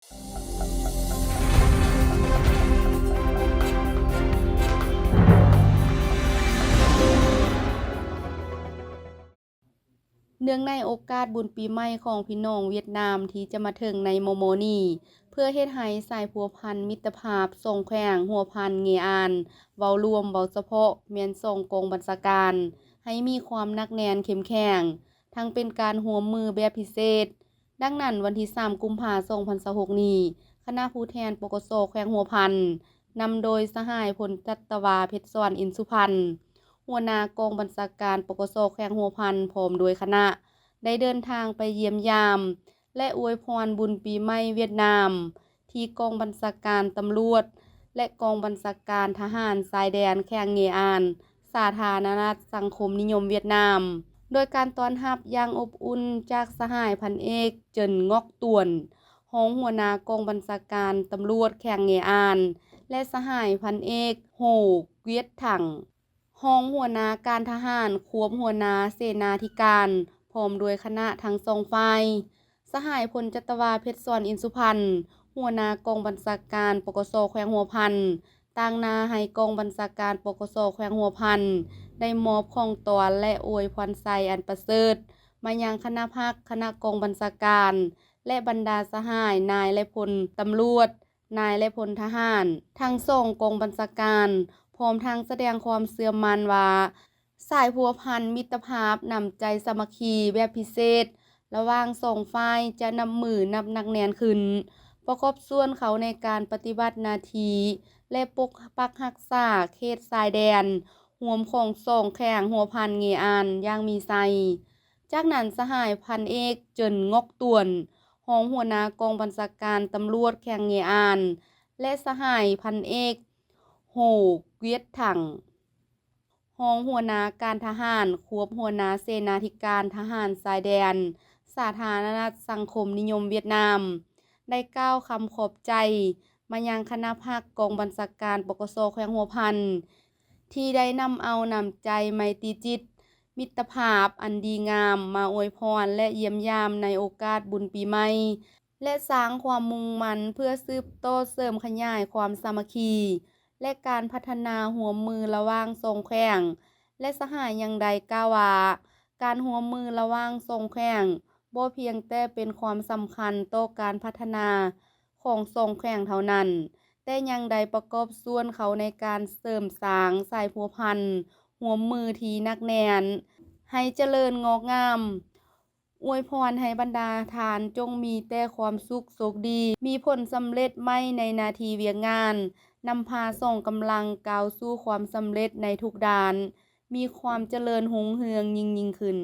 ເນື່ອງໃນໂອກາດບຸນປີໃໝ່ຂອງພີ່ນ້ອງຫວຽດນາມທີ່ຈະມາເຖິງໃນມໍ່ໆນີ້, ເພື່ອເຮັດໃຫ້ສາຍພົວພັນມິດຕະພາບສອງແຂວງຫົວພັນ ເງອານ ເວົ້າລວມ, ເວົ້າສະເພາະ ແມ່ນສອງກອງບັນຊາການ ໃຫ້ມີຄວາມໜັກແໜ້ນເຂັ້ມແຂງ, ທັງເປັນການຮ່ວມມືແບບພິເສດ. ດັ່ງນັ້ນ, ວັນທີສາມ ກຸມພາ ສອງພັນຊາວຫົກນີ້, ຄະນະຜູ້ແທນ ປກສ ແຂວງຫົວພັນ ນຳໂດຍສະຫາຍ ພົນຈັດຕະວາ ເພັດສອນ ອິນສຸພັນ ຫົວໜ້າກອງບັນຊາການ ປກສ ແຂວງຫົວພັນ ພ້ອມດ້ວຍຄະນະ ໄດ້ເດີນທາງໄປຢ້ຽມຢາມ ແລະ ອວຍພອນບຸນປີໃໝ່ຫວຽດນາມ ທີ່ກອງບັນຊາການຕຳຫຼວດ ແລະ ກອງບັນຊາການທະຫານຊາຍແດນແຂວງເງອານ ສາທາລະນະລັດສັງຄົມນິຍົມຫວຽດນາມ, ໂດຍການຕ້ອນຮັບຢ່າງອົບອຸ່ນຈາກສະຫາຍພັນເອກ ເຈິນ ງອກຕວນ ຮອງຫົວໜ້າກອງບັນຊາການຕຳຫຼວດແຂວງເງອານ ແລະ ສະຫາຍພັນເອກ ໂຮ ກວຽດຖັງ ຮອງຫົວໜ້າການທະຫານ ຄວບຫົວໜ້າເສນາທິການ ພ້ອມດ້ວຍຄະນະທັງສອງຝ່າຍ. ສະຫາຍ ພົນຈັດຕະວາ ເພັດສອນ ອິນສຸພັນ ຫົວໜ້າກອງບັນຊາການ ປກສ ແຂວງຫົວພັນ ຕາງໜ້າໃຫ້ກອງບັນຊາການ ປກສ ແຂວງຫົວພັນ ໄດ້ມອບຂອງຕ້ອນ ແລະ ອວຍພອນໄຊອັນປະເສີດ ມາຍັງຄະນະພັກ, ຄະນະກອງບັນຊາການ ແລະ ບັນດາສະຫາຍນາຍ ແລະ ພົນຕຳຫຼວດ, ນາຍ ແລະ ພົນທະຫານ ທັງສອງກອງບັນຊາການ, ພ້ອມທັງສະແດງຄວາມເຊື່ອໝັ້ນວ່າ ສາຍພົວພັນມິດຕະພາບ, ນ້ຳໃຈສາມັກຄີແບບພິເສດ ລະຫວ່າງສອງຝ່າຍຈະນັບມື້ນັບໜັກແໜ້ນຂຶ້ນ, ປະກອບສ່ວນເຂົ້າໃນການປະຕິບັດໜ້າທີ່ ແລະ ປົກປັກຮັກສາເຂດຊາຍແດນຮ່ວມຂອງສອງແຂວງຫົວພັນ ເງອານ ຢ່າງມີໄຊ. ຈາກນັ້ນ, ສະຫາຍພັນເອກ ເຈິນ ງອກຕວນ ຮອງຫົວໜ້າກອງບັນຊາການຕຳຫຼວດແຂວງເງອານ ແລະ ສະຫາຍພັນເອກ ໂຮ ກວຽດຖັງ ຮອງຫົວໜ້າການທະຫານ ຄວບຫົວໜ້າເສນາທິການທະຫານຊາຍແດນ ສາທາລະນະລັດສັງຄົມນິຍົມຫວຽດນາມ ໄດ້ກ່າວຄຳຂອບໃຈມາຍັງຄະນະພັກກອງບັນຊາການ ປກສ ແຂວງຫົວພັນ ທີ່ໄດ້ນຳເອົານ້ຳໃຈໄມຕີຈິດ ມິດຕະພາບອັນດີງາມມາອວຍພອນ ແລະ ຢ້ຽມຢາມໃນໂອກາດບຸນປີໃໝ່ ແລະ ສ້າງຄວາມມຸ່ງໝັ້ນເພື່ອສືບຕໍ່ເສີມຂະຫຍາຍຄວາມສາມັກຄີ ແລະ ການພັດທະນາຮ່ວມມືລະຫວ່າງສອງແຂວງ ແລະ ສະຫາຍຍັງໄດ້ກ່າວວ່າ ການຮ່ວມມືລະຫວ່າງສອງແຂວງບໍ່ພຽງແຕ່ເປັນຄວາມສຳຄັນຕໍ່ການພັດທະນາຂອງສອງແຂວງເທົ່ານັ້ນ, ແຕ່ຍັງໄດ້ປະກອບສ່ວນເຂົ້າໃນການເສີມສ້າງສາຍພົວພັນຮ່ວມມືທີ່ໜັກແໜ້ນໃຫ້ຈະເລີນງອກງາມ. ອວຍພອນໃຫ້ບັນດາທ່ານຈົ່ງມີແຕ່ຄວາມສຸກໂຊກດີ, ມີຜົນສຳເລັດໃໝ່ໃນໜ້າທີ່ວຽກງານ, ນຳພາສອງກຳລັງກ້າວສູ່ຄວາມສຳເລັດໃນທຸກດ້ານ, ມີຄວາມຈະເລີນຮຸ່ງເຮືອງຍິ່ງໆຂຶ້ນ.